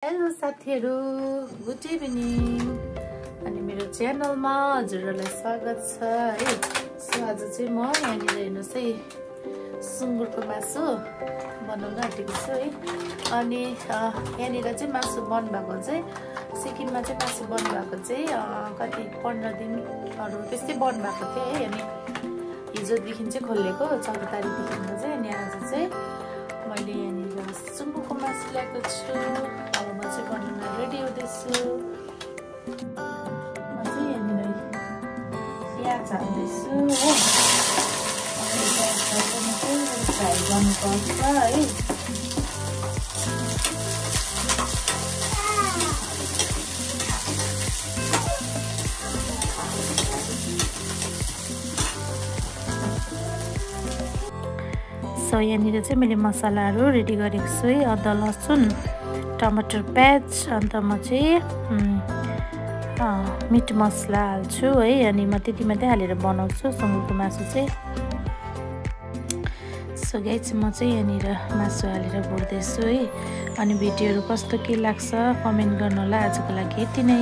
Hello साथीहरु, good evening. अनि मेरो च्यानलमा हजुरहरुलाई स्वागत छ है। सो आज चाहिँ म यहाँनिर हेर्नुस् है सुँगुरको मासु बनाउन आँटेको छु है। अनि यहाँनिर चाहिँ मासु बन्नुभएको चाहिँ सिक्किममा चाहिँ मासु बन्नुभएको चाहिँ कति 15 दिनहरु त्यस्तै बन्नुभएको थियो है। अनि हिजोदेखि चाहिँ खोलेको 14 तारिखदेखि चाहिँ। अनि आज चाहिँ मैले यहाँनिर सुँगुरको मासु ल्याएको छु। अब म चाहिँ बनाउन रेडी हुँदैछु। म चाहिँ यहाँनिर प्याज हाल्दैछु हो। अनि प्याजलाई पनि फ्राई गर्नुपर्छ है। सो यहाँनिर चाहिँ मैले मसलाहरू रेडी गरेको छु है। अदुवा लसुन टमाटर प्याज अन्त म चाहिँ मिट मसला हाल्छु है। अनि म त्यति मात्रै हालेर बनाउँछु सुँगुरको मासु चाहिँ। सो गाइस म चाहिँ यहाँनिर मासु हालेर भुट्दैछु है। अनि भिडियोहरू कस्तो के लाग्छ कमेन्ट गर्नु होला। आजको लागि यति नै।